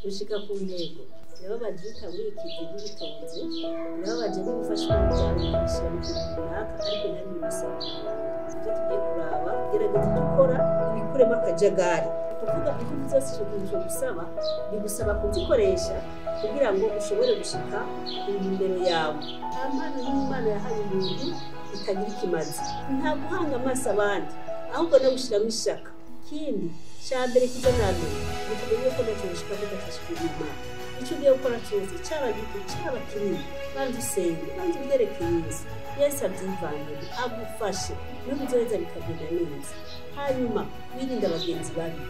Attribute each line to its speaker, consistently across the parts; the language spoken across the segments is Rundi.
Speaker 1: Gushika ku ntego birababaje iyo utaburikiye ntibitonze, birababaje niba ufashe umuryango ukabishyira mu kintu runaka ariko ntihagire umusaruro. Ibyo tugiye kuraba, gerageza icyo ukora ubikuremo akajagari. Kuvuga ingufu zose ico kintu cogusaba, bigusaba kuzikoresha kugira ngo ushobore gushika ku ntumbero yawe. Nta mpano y'Imana yahaye umuntu itagira ikimazi. Nta guhanga amaso abandi, ahubwo no gushiramo ishaka. Ikindi ca mbere kiza na mbere ni ukumenya yuko ntaco woshikako udafashijwe n'Imana. Ico ugiye gukora cose, caba gito caba kinini, banza usenge, banza uvyereke Yesu. Yesu avyivangemo, agufashe, niho bizoheza bikagenda neza. Hanyuma wirinde abagenzi babi.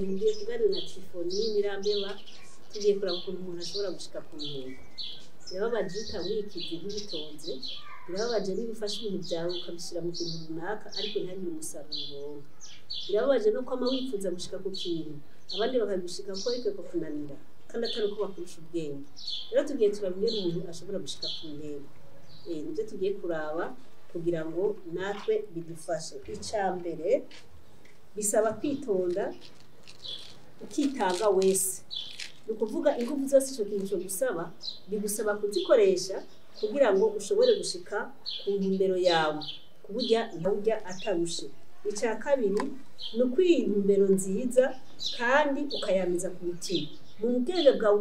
Speaker 1: Mugiye kuganira na Tifoni Nirambeba, tugiye kuraba ukuntu umuntu ashobora gushika ku ntego. Birababaje iyo utaburikiye ntibitonze, birababaje niba ufashe ibintu vyawe ukabishira mu kintu runaka ariko ntihagire umusaruro uronka. Birababaje no kwama wifuza gushika ku kintu, abandi bakabigushikako ariko bikakunanira, kandi atari uko bakurusha ubwenge. Rero tugiye turaba ingene umuntu ashobora gushika ku ntego. Nivyo tugiye kuraba kugira ngo natwe bidufashe. Ica mbere bisaba kwitonda, ukitanga wese. Ni ukuvuga ingufu zose ico kintu cogusaba, bigusaba kuzikoresha kugira ngo ushobore gushika ku ntumbero yawe, kuburya ntawurya atarushe. Ica kabiri ni ukwiha intumbero nziza kandi ukayamiza ku mutima. Mu bwenge bwawe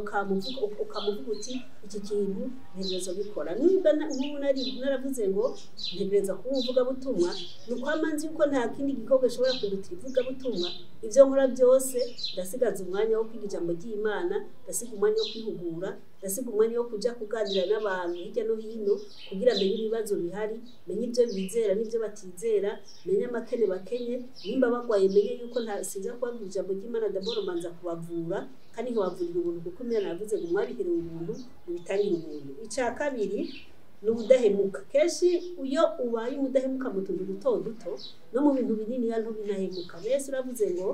Speaker 1: ukamuvuga uti iki kintu ntegerezwa gukora. Niba nk'ubu naravuze ngo ntegerezwa kuba umuvugabutumwa, ni ukwama nzi yuko nta kindi gikorwa gishobora kundutira ivugabutumwa. Ivyo nkora byose ndasigaza umwanya wo kwiga ijambo ry'Imana, ndasiga umwanya wo kwihugura, ndasiga umwanya wo kuja kuganira n'abantu hirya no hino kugira menye ibibazo bihari, menye ivyo bizera n'ivyo batizera, menye amakene bakenye, nimba bagwaye menye yuko nta sinza kubabwira ijambo ry'Imana, d'abord manza kubavura kandi nkabavurira ubuntu, kuko Imana yavuze ngo mwabiherewe ubuntu mubitangire ubuntu. Ica kabiri ni ubudahemuka. Kenshi iyo ubaye umudahemuka mu tuntu duto duto no mu bintu binini ya ntubinahemuka. Yesu uravuze ngo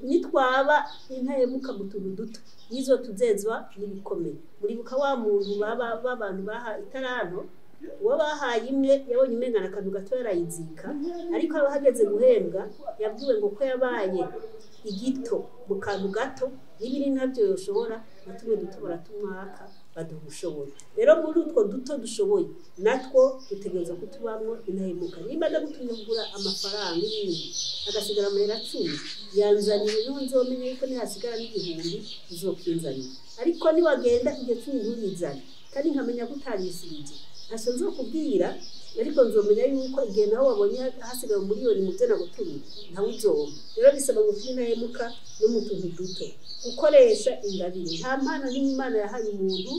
Speaker 1: nitwaba intahemuka mu tuntu duto nizo tuzezwa n'ibikomeye. Muribuka wa muntu b'abantu baha itaranto, uwo bahaye imwe yabonye umengana akantu gato yarayizika, ariko aba hageze guhembwa yabwiwe ngo ko yabaye igito mu kantu gato n'ibiri ntabyo yoshobora, na tumwe duto baratumwaka baduha ubushobozi. Rero muri utwo duto dushoboye natwo dutegerezwa kutubamwo intahemuka. Nimba ndagutumye kugura amafaranga ibindi agasigara amahera 10, yanzaniye niho nzomenya yuko nihasigara n'igihumbi uzokinzanira, ariko niwagenda iryo 10 nturizane kandi nkamenya ko utarisubije, ntaco nzokubwira, ariko nzomenya yuko igihe nawe wabonye hasigaye umuriyoni mu vyo nagutumye ntawe uzompa. Rero bisaba ngo tube intahemuka no mu tuntu duto. Gukoresha ingabire. Nta mpano n'Imana yahaye umuntu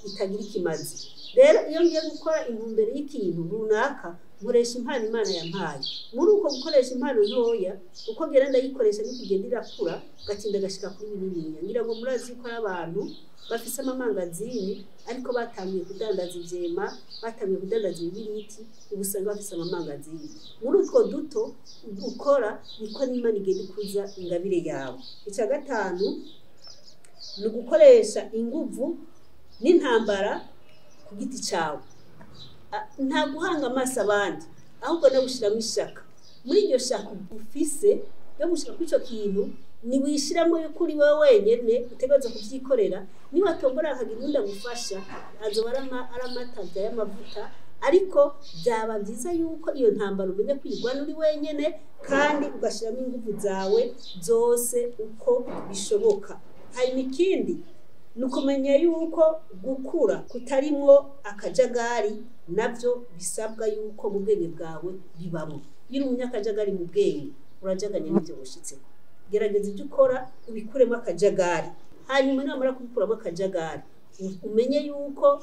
Speaker 1: itagira ikimazi. Rero iyo ngiye gukora intumbero y'ikintu runaka, nkoresha impano Imana yampaye. Muri uko gukoresha impano ntoya, uko ngenda ndayikoresha niko igenda irakura, gatinda gashika kuri bininiya. Ngira ngo murazi yuko ari abantu bafise amamangazini ariko batangiye kudandaza ivyema, batangiye kudandaza ibibiriti, ubu usanga bafise amamangazini. Muri utwo duto ukora niko n'Imana igenda ikuza ingabire yawe. Ica gatanu ni ugukoresha inguvu n'intambara ku giti cawe. Nta guhanga amaso abandi, ahubwo no gushiramo ishaka. Muri iryo shaka ufise yo gushika kuri ico kintu, niwishiramo yuko uri wewe wenyene utegerezwa kuvyikorera. Niwatombora hakagira uwundi agufasha, azoba ari amatavya y'amavuta, ariko vyaba vyiza yuko iyo ntambara umenya kuyirwana uri wenyene kandi ugashiramo inguvu zawe zose uko bishoboka. Hanyuma ikindi ni ukumenya yuko gukura kutarimwo akajagari navyo bisabwa yuko mu bwenge bwawe bibamwo. Iyo uri umunyakajagari mu bwenge urajaganya n'ivyo woshitseko. Gerageza ivyo ukora ubikuremo akajagari, hanyuma namara kubikuramo akajagari umenye yuko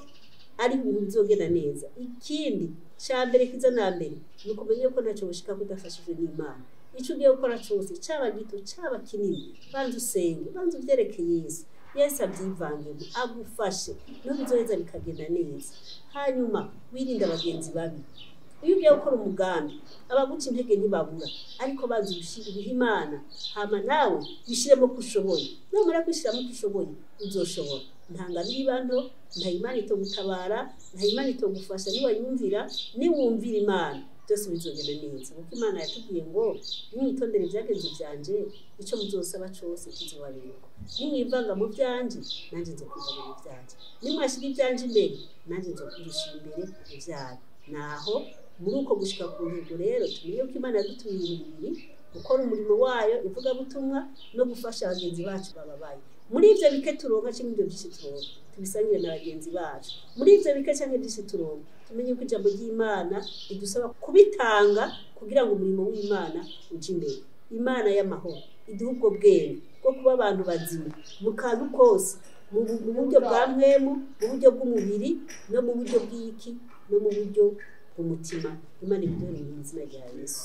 Speaker 1: ari ibintu bizogenda neza. Ikindi ca mbere kiza na mbere ni ukumenya yuko ntaco woshikako udafashijwe n'Imana. Ico ugiye gukora cose, caba gito caba kinini, banza usenge, banza uvyereke Yesu. Yesu avyivangemo, agufashe, niho bizoheza bikagenda neza. Hanyuma wirinde abagenzi babi. Iyo ugiye gukora umugambi, abaguca intege ntibabura, ariko banza ubihe Imana, hama nawe wishyiremo ko ushoboye. Numara kwishyiramo ko ushoboye, uzoshobora. Nta ngabire iba nto, nta Imana itogutabara, nta Imana itogufasha. Niwayumvira, niwumvira Imana, byose bizogenda neza, kuko Imana yatubwiye ngo: "Nimwitondere ibyagenzo byanje, icyo muzosaba cyose kizobaberwa. Nimwivanga mu byanje, nanjye nzokwivanga mu byanje. Nimwashyira ibyanje imbere, nanjye nzokubishyira imbere ibyayo." Naho muri uko gushika ku ntego rero, tumenye ko Imana yadutumiye ibintu bibiri: gukora umurimo wayo, ivugabutumwa, no gufasha bagenzi bacu bababaye. Muri ibyo bike turonka cyangwa ibyo byinshi turonka, tubisangire na bagenzi bacu. Muri ibyo bike cyangwa byinshi turonka, tumenye ko ijambo ry'Imana ridusaba kubitanga kugira ngo umurimo w'Imana uje imbere. Imana y'amahoro iduhe ubwo bwenge bwo kuba abantu bazima mu kantu kose, mu buryo bwa mpwemu, mu buryo bw'umubiri, no mu buryo bw'iki, no mu buryo bw'umutima. Imana ibiduhere mu izina rya Yesu.